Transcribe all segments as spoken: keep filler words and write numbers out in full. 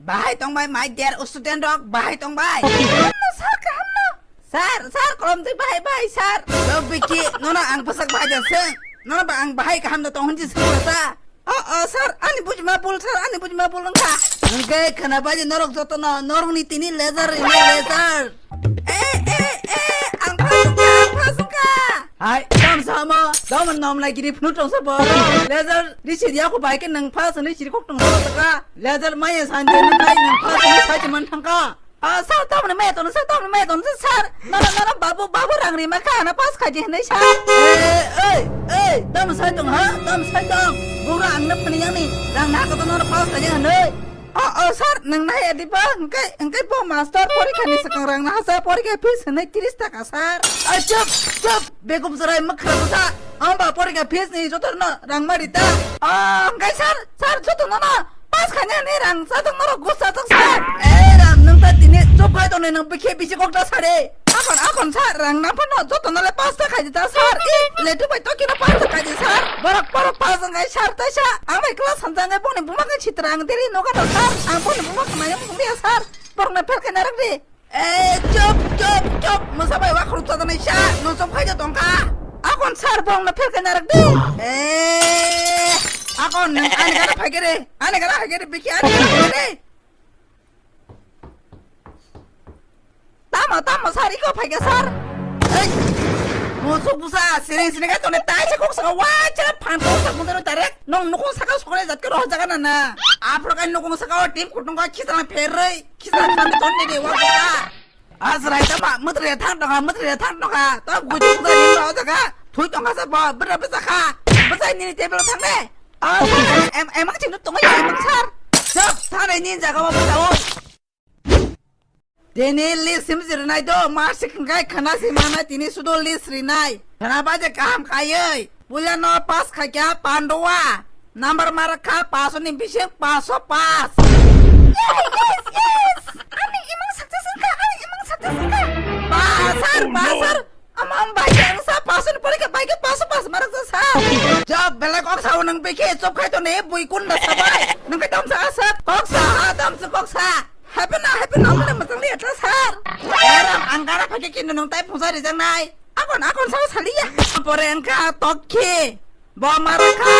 Bahai tong bai, my dear student rok, bahai tong bai. Kaham no, sir, kaham no. Sir, sir, kolom twi bahai, bahai, sir. Lo biki, nono ang bwsak bahai da seng. Nono ba ang bahai kaham da tong hinji seng sa. O, o, sir, ani bujima bul, sir, ani bujima bul wngkha. Hwnkhe khwna bai di norok jotono, norokni tini laser rinai laser. Eh, eh, eh, ang phasungkha, ang phasungkha. Hai, tam samo, dom nom lai giri phunu tong sa boro. Laser risi dia ko bai ke nang phas ni siri kok tong sa ka. Laser maya san je nang kai nang phas ni sa je man thang ka. Ah, sir, tamni maya tong, sir, tamni maya tong, sir. Nana, nana, babu, babu rang rima ka na pass khaji hinai sir. Eh, eh, eh, tam sai tong ha, tam sai tong. Bura ang na phani yang ni, rang na ka to nana pass khaji hinai. Oh, oh, sir, nang na ya di ba, engkai, engkai bo master porikha ni sakang rang na hasa porikha fees hinai tiris taka, sir. Ah, chup, chup, begum sarai makhra sa. Amba porikha fees ni jotor na rang mari ta. Ah, engkai sir, sir, jotor na na. Pass khaina ni rang sa tong norok gusa tong sir. Eh, ram nung ta tini chup khai tong nung bikhe bisi kok ta sare. Akon, akon sir, rang na phano joto nale pass ta khai ta sir. I, letu bai to kino pass ta khai sir. Borok, borok pass ngai sir ta sa. Ang bai class hamjang ngai boni buma khe chitra ang deri noga ta sir. Ang boni buma khe mayam bung dia sir. Borok na phel khaina rak di. Eh, chup, chup, chup, mwsa bai wa khorok chajaknai sa, no chup khai tongkha. Akon sir bong no phel khe narak di. Eh, akon nang ani gana phai khe re, ani gana phai khe re, bikhi ani gana phai khe re. Tamo, tamo sir, iko phai khe sir. Ei, musuk busa, siring siring khe tongni tai se kok saka wa chara phan kok saka mundaro direct. Nong nukung saka sokole jat khe roh jaga na na. Aphro kai nukung saka o team kutung ka khisana pherrei. Kisa thang ton ni de wa ka. Asrai ta ma mutri thang tong ha, mutri thang tong ha. To guju guju ni ro jaga. Thui tong ha sa bo, bra bra kha. Bsai ni table thang de. Ah, em, emang ching tong ya, emang sir. Chop, thang ni jaga wa bsa o. Tini list sim jirinai do, ma sik ngai khana si mana tini sudo list rinai. Khana ba je kaham kayoi. Puila no pass khaikha Pandua. Number marakha paso ni bising paso pass. Yes, yes, yes. Ani imang success wngkha, ani imang success wngkha. Pass, sir, pass, sir. Ama, ama, bai khe ang sa paso ni porikha, bai khe paso pass marakha, sir. Job belai kok sao nang bikhe, chop khai to ne, bui kun da sabai. Nang khe tom sa, sir. Kok sa, ha, tom sa, kok sa. Happy na, happy na, mane machang liya ta, sir. Eram, ang gara phai khe kintu nung tai phungsa rijak nai. Akon, akon sao saliya. Pore wngkha tokki. Bo marakha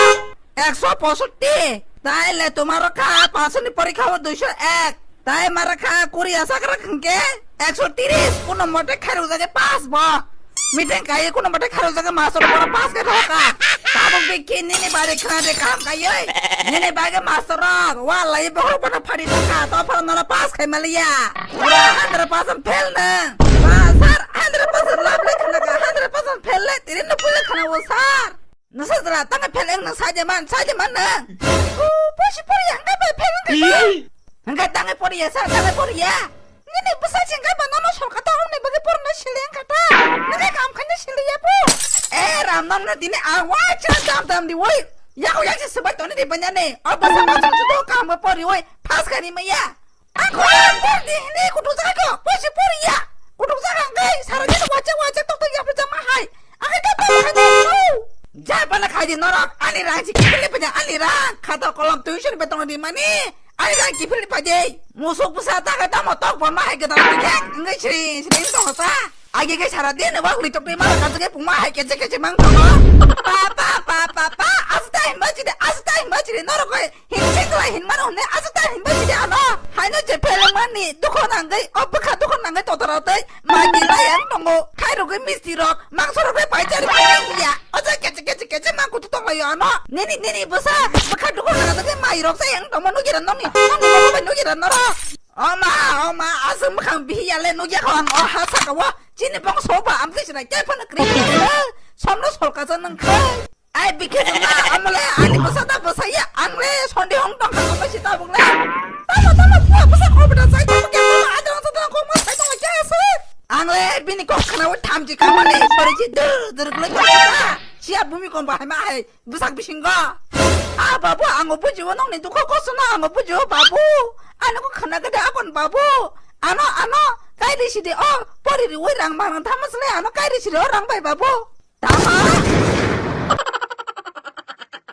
ekso posotti. Tai le to marakha paso ni porikha o duiso ek. Tai marakha kuri asakra hwnkhe ekso tiris. Kuno mote khairok jage pass bo. Meeting kai kuno mote khairok jage master bo pass khe thoka. Tabuk bikhi nini bari khna de kaham kaioi. Nini bage master rok. Wa lai bohor bono phari thaka. To phano no pass khai maliya. Pura hundred percent fail na. Ba, sir, hundred percent love le khna ka, hundred percent fail le, tiri no pule khna o, sir. Nasa jala, tanga fail eng nang saje man, saje man na. O, posi pori ya, hangkai ba fail eng kata. Hangkai tanga pori ya, sir, tanga pori ya. Nini bwsa sing kai ba nono sorkar ta ong ni bagwi porna sili eng kata. Nang kai kam khaina sili ya po. Eh, ram nam na dini a wa cha dam dam di woi. Ya ko ya si sebai toni di banya ne. O bwsa ma chung chu do kam ba pori woi. Pass kani ma ya. Ako ang por di hini kutuk jaga ko, poisi por ya. Kutuk jaga ang kai, sara jeno wajak wajak tok tok yapri jama hai. Ang kai dapat makan di, no. Jai pala khai di norok, ani rang si kipili paja, ani rang. Khata kolom tuition betong di mani, ani rang kipili paja. Musuk busa ta kai tamo tok bon ma hai gedang di kek, ang kai sri, sri tong sa. Agi kai sara din wa huli tok di mara kan ke puma hai kece kece mang tongo. Pa, pa, pa, pa, pa, asta himba jide, asta himba jide norok kai. Hin chikla hin mano hune asu ta hin bai jide ano. Haino je phele mani dukho nangwi, o bwkha dukho nangwi totora tei magi layang tongo. Khairogwi misti rok, mangso rok bai pai chari pai ya. Oja keche keche keche mangkutu tonglayo ano. Nini, nini bwsa, bwkha dukho nangwi mai rok sayang tongma nugira noni. Noni mama bai nugira noro. O ma, o ma, aswk mwkhang bihiya le nugya kho ang o ha saka o. Chini bong soba amtwi sinai kya phano kri. Somno solka sa nang khai. Ai bikhe jama amole ani bwsa ta bwsa ya ang le sondi hong tong kha ko si tabuk le. Tamo tamo bua bwsa ko bwta sai tamo kya tamo adang sa tamo ko ma sai tamo kya se. Ang le bini kok khana o thamji kamani sori ji dur dur kle ko ta. Sia bumi kom bahai ma hai bwsak bisingo. A babu ang o bujiwo nongni dukho kosono ang o bujiwo babu. Ano ko khana gede akon babu. Ano ano kai risi de o pori riwi rang mang thamasle ano kai risi de o rang bai babu. Tama?